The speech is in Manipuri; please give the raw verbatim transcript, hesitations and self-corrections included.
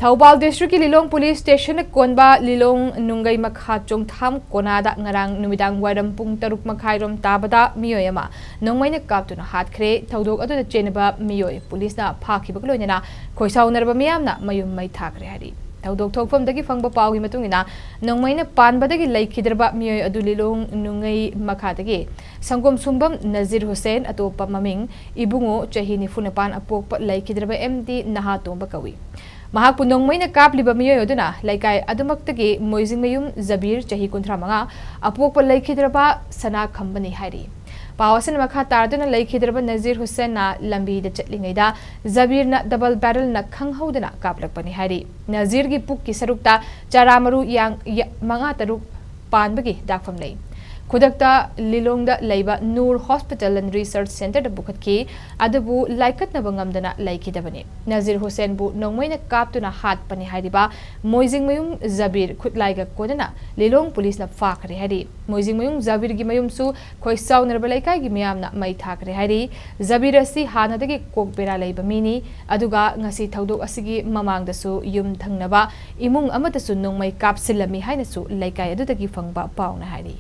ꯊꯧꯕꯥꯜ ꯗꯤꯁꯇ꯭ꯔꯤꯛꯀꯤ ꯂꯤꯂꯣꯡ ꯄꯨꯂꯤꯁ ꯁ꯭ꯇꯦꯁꯟꯅ ꯀꯣꯟꯕ ꯂꯤꯂꯣꯡ ꯅꯨꯡꯒꯩ ꯃꯈꯥ ꯆꯣꯡꯊꯥꯝ ꯀꯣꯅꯥꯗ ꯉꯔꯥꯡ ꯅꯨꯃꯤꯗꯥꯡ ꯋꯥꯏꯔꯝ ꯄꯨꯡ ꯇꯔꯨꯛ ꯃꯈꯥꯏꯔꯣꯝ ꯇꯥꯕꯗ ꯃꯤꯑꯣꯏ ꯑꯃ ꯅꯣꯡꯃꯩꯅ ꯀꯥꯞꯇꯨꯅ ꯍꯥꯠꯈ꯭ꯔꯦ꯫ ꯊꯧꯗꯣꯛ ꯑꯗꯨꯗ ꯆꯦꯟꯅꯕ ꯃꯤꯑꯣꯏ ꯄꯨꯂꯤꯁꯅ ꯐꯥꯈꯤꯕꯒ ꯂꯣꯏꯅꯅ ꯈꯣꯏꯁꯥꯎꯅꯔꯕ ꯃꯤꯌꯥꯝꯅ ꯃꯌꯨꯝ ꯃꯩ ꯊꯥꯈ꯭ꯔꯦ ꯍꯥꯏꯔꯤ꯫ ꯊꯧꯗꯣꯛ ꯊꯣꯛꯐꯝꯗꯒꯤ ꯐꯪꯕ ꯄꯥꯎꯒꯤ ꯃꯇꯨꯡ ꯏꯟꯅ ꯅꯣꯡꯃꯩꯅ ꯄꯥꯟꯕꯗꯒꯤ ꯂꯩꯈꯤꯗ꯭ꯔꯕ ꯃꯤꯑꯣꯏ ꯑꯗꯨ ꯂꯤꯂꯣꯡ ꯅꯨꯡꯒꯩ ꯃꯈꯥꯗꯒꯤ ꯁꯪꯒꯣꯝ ꯁꯨꯝꯕꯝ ꯅꯖꯤꯔ ꯍꯨꯁꯦꯟ, ꯑꯇꯣꯞꯄ ꯃꯃꯤꯡ ꯏꯕꯨꯡꯉꯣ, ꯆꯍꯤ ꯅꯤꯐꯨ ꯅꯤꯄꯥꯟ, ꯑꯄꯣꯛꯄ ꯂꯩꯈꯤꯗ꯭ꯔꯕ ꯑꯦꯝ ꯗꯤ ꯅꯍꯥꯇꯣꯝꯕ ꯀꯧꯏ꯫ ꯃꯍꯥꯛꯄꯨ ꯅꯣꯡꯃꯩꯅ ꯀꯥꯞꯂꯤꯕ ꯃꯤꯑꯣꯏ ꯑꯗꯨꯅ ꯂꯩꯀꯥꯏ ꯑꯗꯨꯃꯛꯇꯒꯤ ꯃꯣꯏꯖꯤꯡꯃꯌꯨꯝ ꯖꯕꯤꯔ, ꯆꯍꯤ ꯀꯨꯟꯊ꯭ꯔꯥ ꯃꯉꯥ, ꯑꯄꯣꯛꯄ ꯂꯩꯈꯤꯗ꯭ꯔꯕ ꯁꯅꯥ ꯈꯝꯕꯅꯤ ꯍꯥꯏꯔꯤ꯫ ꯄꯥꯎ ꯑꯁꯤꯅ ꯃꯈꯥ ꯇꯥꯗꯨꯅ ꯂꯩꯈꯤꯗ꯭ꯔꯕ ꯅꯖꯤꯔ ꯍꯨꯁꯦꯟꯅ ꯂꯝꯕꯤꯗ ꯆꯠꯂꯤꯉꯩꯗ ꯖꯕꯤꯔꯅ ꯗꯕꯜ ꯕꯦꯔꯦꯜꯅ ꯈꯪꯍꯧꯗꯅ ꯀꯥꯞꯂꯛꯄꯅꯤ ꯍꯥꯏꯔꯤ꯫ ꯅꯖꯤꯔꯒꯤ ꯄꯨꯛꯀꯤ ꯁꯔꯨꯛꯇ ꯆꯔꯥ ꯃꯔꯨ ꯌꯥꯡ-, ꯌ-, ꯃꯉꯥ ꯇꯔꯨꯛ ꯄꯥꯟꯕꯒꯤ ꯗꯥꯛꯐꯝ ꯂꯩ꯫ ꯈꯨꯗꯛꯇ ꯂꯤꯂꯣꯡꯗ ꯂꯩꯕ ꯅꯨꯔ ꯍꯣꯁꯄꯤꯇꯥꯜ ꯑꯦꯟ ꯔꯤꯁꯔꯆ ꯁꯦꯟꯇꯔꯗ ꯄꯨꯈꯠꯈꯤ, ꯑꯗꯨꯕꯨ ꯂꯥꯏꯀꯠꯅꯕ ꯉꯝꯗꯅ ꯂꯩꯈꯤꯗꯕꯅꯤ꯫ ꯅꯖꯤꯔ ꯍꯨꯁꯦꯟꯕꯨ ꯅꯣꯡꯃꯩꯅ ꯀꯥꯞꯇꯨꯅ ꯍꯥꯠꯄꯅꯤ ꯍꯥꯏꯔꯤꯕ ꯃꯣꯏꯖꯤꯡꯃꯌꯨꯝ ꯖꯕꯤꯔ ꯈꯨꯠꯂꯥꯏꯒ ꯀꯣꯟꯅꯅ ꯂꯤꯂꯣꯡ ꯄꯨꯂꯤꯁꯅ ꯐꯥꯈ꯭ꯔꯦ ꯍꯥꯏꯔꯤ꯫ ꯃꯣꯏꯖꯤꯡꯃꯌꯨꯝ ꯖꯕꯤꯔꯒꯤ ꯃꯌꯨꯝꯁꯨ ꯈꯣꯏꯁꯥꯎꯅꯔꯕ ꯂꯩꯀꯥꯏꯒꯤ ꯃꯤꯌꯥꯝꯅ ꯃꯩ ꯊꯥꯈ꯭ꯔꯦ ꯍꯥꯏꯔꯤ꯫ ꯖꯕꯤꯔ ꯑꯁꯤ ꯍꯥꯟꯅꯗꯒꯤ ꯀꯣꯛ ꯕꯦꯔꯥ ꯂꯩꯕ ꯃꯤꯅꯤ, ꯑꯗꯨꯒ ꯉꯁꯤ ꯊꯧꯗꯣꯛ ꯑꯁꯤꯒꯤ ꯃꯃꯥꯡꯗꯁꯨ ꯌꯨꯝ ꯊꯪꯅꯕ ꯏꯃꯨꯡ ꯑꯃꯗꯁꯨ ꯅꯣꯡꯃꯩ ꯀꯥꯞꯁꯤꯜꯂꯝꯃꯤ ꯍꯥꯏꯅꯁꯨ ꯂꯩꯀꯥꯏ ꯑꯗꯨꯗꯒꯤ ꯐꯪꯕ ꯄꯥꯎꯅ ꯍꯥꯏꯔꯤ꯫